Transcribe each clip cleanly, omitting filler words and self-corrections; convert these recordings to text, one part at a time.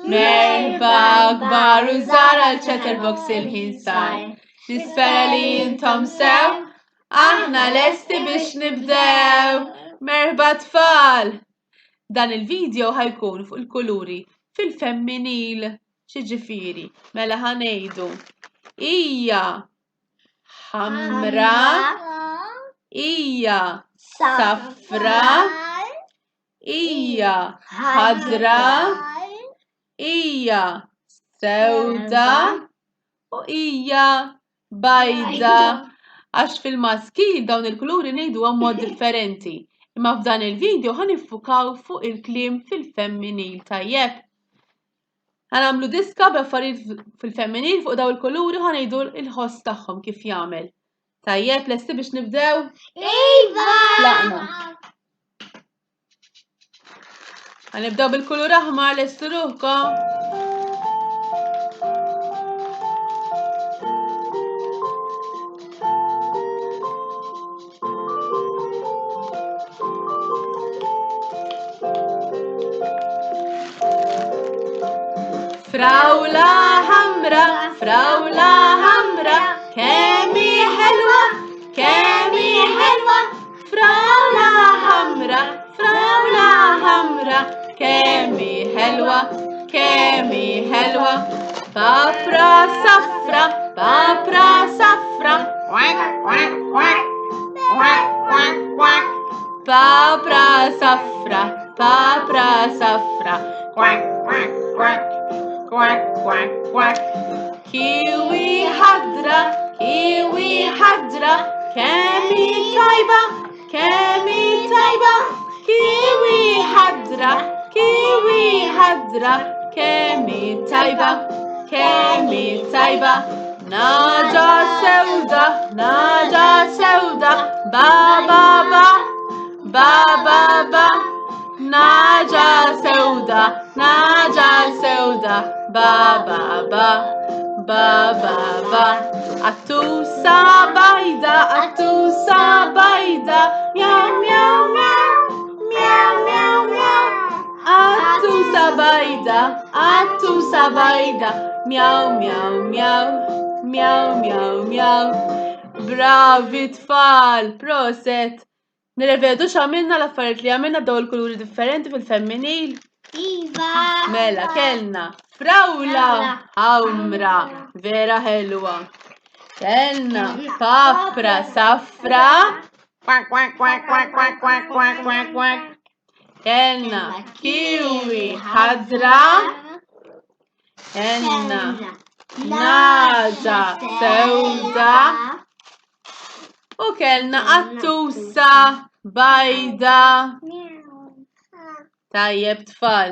Merħba kbar u żgħar għal Chatterbox il-ħin sar. Nispera li intom sew, aħna lesti biex nibdew. Merħba tfal! Dan il-video ħajkun fuq il-kuluri fil-femminil. Xiġifieri, mela ħanejdu. Ija ħamra, ija safra, Hija ħadra, hija sewda u hija bajda. Għax fil-maskil dawn il-kuluri ngħiduhom mod differenti. Imma f'dan il-video ħa niffukaw fuq il-kliem fil-femminil tajjeb. Ħanamlu diska b'affarijiet fil-femminil fuq daw il-kuluri ħa ngħidu l-ħoss tagħhom kif jagħmel. Tajjeb, lesti biex nibdew? Iva! Tlaqna. Ħanibdew bil-kulur aħmar lestu ruħkom. Frawla ħamra, frawla ħamra, kemm hi ħelwa, kemm hi ħelwa. Frawla ħamra, frawla ħamra, kemm hi ħelwa, kemm hi ħelwa. Papra safra, papra safra. Quack, quack, quack. Quack, quack, quack. Papra safra, papra safra. Quack, quack, quack. Quack, quack, quack. Kiwi ħadra, kiwi ħadra, kemm hi tajba, kemm hi tajba. Kiwi ħadra, kiwi ħadra, kemm hi tajba, kemm hi tajba. Naġa sewda, naġa sewda, ba ba ba, ba ba ba. Naġa sewda, naġa sewda, ba ba ba, ba ba ba. Attusa bajda, attusa bajda, miaw miaw miaw, miaw miaw miaw. Attusa bajda, attusa bajda, miaw miaw miaw, miaw miaw miaw. Bravi tfal, proset. Nirrevedu x'għamilna l-affarijiet li għamilna b'daw il-kuluri differenti fil-femminil. Iva! Mela, kellna frawla ħamra, vera ħelwa. Kellna papra safra. Kwak, kwak, kwak, kwak, kwak, kwak, kwak, kwak, kwak. Kellna kiwi ħadra. Kellna naġa sewda. U kellna qattusa bajda. Tajjeb tfal.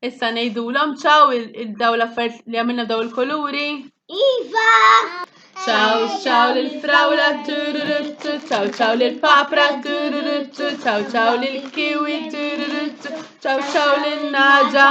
Issa ngħidulhom ċaw il-daw l-affarijiet li għamilna daw il-kuluri. Iva! Ciao ciao lil frawla tururuttu, ciao ciao lil papra tururuttu, ciao ciao lil kiwi tururuttu, ciao ciao lil naġa.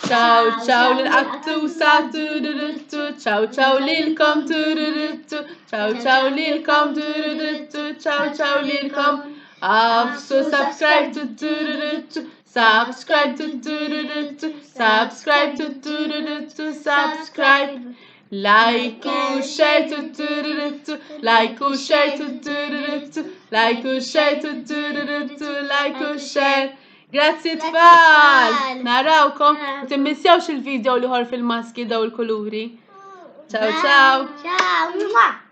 Ciao ciao lil qattusa tururuttu, ciao ciao lilkom tururuttu, ciao ciao lilkom tururuttu, ciao ciao lilkom. Afsu subscribe to tururuttu, subscribe to tururuttu, subscribe to tururuttu, subscribe. Like u share to tururuttu, like u share to tururuttu, like u share to tururuttu, like u share. Grazzi tfal! Narawkom, timmissjawx il-video li ħor fil-maski daw il-kuluri. Ciao ciao! Ciao!